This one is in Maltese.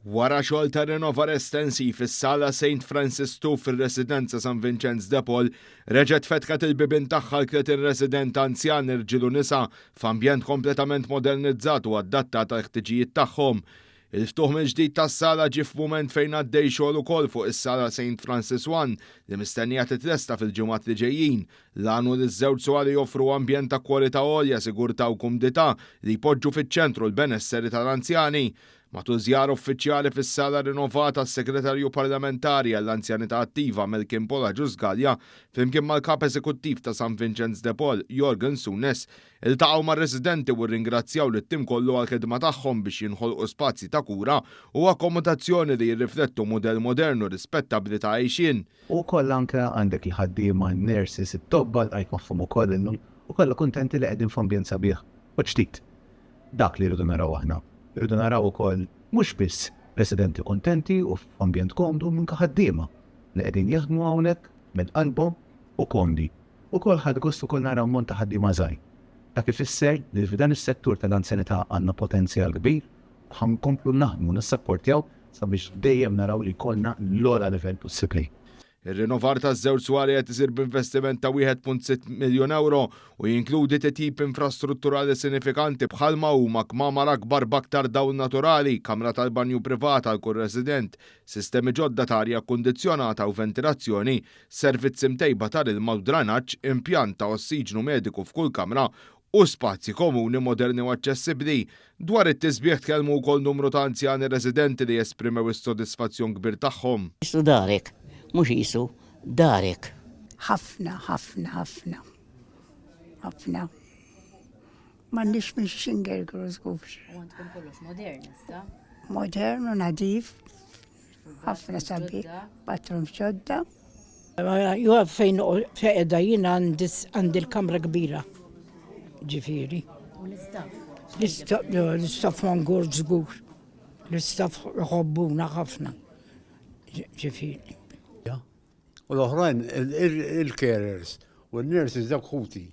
Wara xogħol ta' rinnovar estensiv, is-Sala Saint Francis II fir-Residenza San Vinċenz de Paul reġgħet fetħet il-bibien tagħha għal 30 resident anzjan irġiel u nisa f'ambjent kompletament modernizzat u adattat għall-ħtiġijiet tagħhom. Il-ftuħ mill-ġdid tas-sala ġie f'mument fejn għaddej xogħol ukoll fuq is-Sala Saint Francis I li mistennija titlesta fil-ġimgħat li ġejjin. L-għan hu li ż-żewġ swali joffru ambjent ta' kwalità għolja, sigurtà u kumdità li jpoġġu fiċ-ċentru l-benesseri tal-anzjani. Matul żjara uffiċjali fis-sala rinnovata, s-Segretarju Parlamentari għall-Anzjanità Attiva Melkin Paul Agius Galea flimkien mal-Kap Eżekuttiv ta' San Vinċenz de Paul, Jorgen Sunes, iltaqgħu mar-residenti u rringrazzjaw lit-tim kollu għall-ħidma tagħhom biex jinħolqu spazji ta' kura u akkomodazzjoni li jirriflettu mudell modern u rispettabbli ta' għajxien. U wkoll anke għandek il-ħaddiema, in-nurses, it-tobba ltqajt magħhom ukoll illum u kollha kuntenti li qegħdin f'ambjent sabiħ u ġdid. Dak li rridu naraw aħna. Irridu naraw ukoll mhux biss residenti kuntenti u f'ambjent komdu imma anke ħaddiema li qegħdin jaħdmu hawnhekk minn qalbhom u komdi. Ukoll ħadt gost ukoll nara ammont ta' ħaddiema żgħir. Dak ifisser li f'dan is-settur tal-anzjanità għandna potenzjal kbir u ħa nkomplu naħdmu u nissapportjaw sabiex dejjem naraw li jkollna l-ogħla livell possibbli. Ir-rinnovar taż-żewġ swali qed isir b'investiment ta' 1.6 miljun ewro u jinkludi titjib infrastrutturali sinifikanti bħalma huma kmamar akbar b'aktar dawl naturali, kamra tal-banju privata għal kull resident, sistemi ġodda ta' arja kkundizzjonata u ventilazzjoni, servizzi mtejba tal-ilma u dranaġġ, impjant ta' ossiġnu mediku f'kull kamra u spazji komuni moderni u aċċessibbli. Dwar it-tisbiħ tkellmu wkoll numru ta' anzjani residenti li esprimew is-sodisfazzjon kbir tagħhom. Qisu darek, mhux qisu darek. Ħafna, ħafna, ħafna. Ħafna. M'għandniex minn xiex ingergru żgur. U għandkom kollox modern issa. Modern u nadif. Ħafna sabiħ, bathroom ġodda. Ju fejn qiegħda jien għandi l-kamra kbira. Ġifieri. U l-istaff? L-istaff mangur żgur. L-istaff iħobbuna ħafna. Ġifieri. U l-oħrajn il-carers u n-nurses dawk ħuti.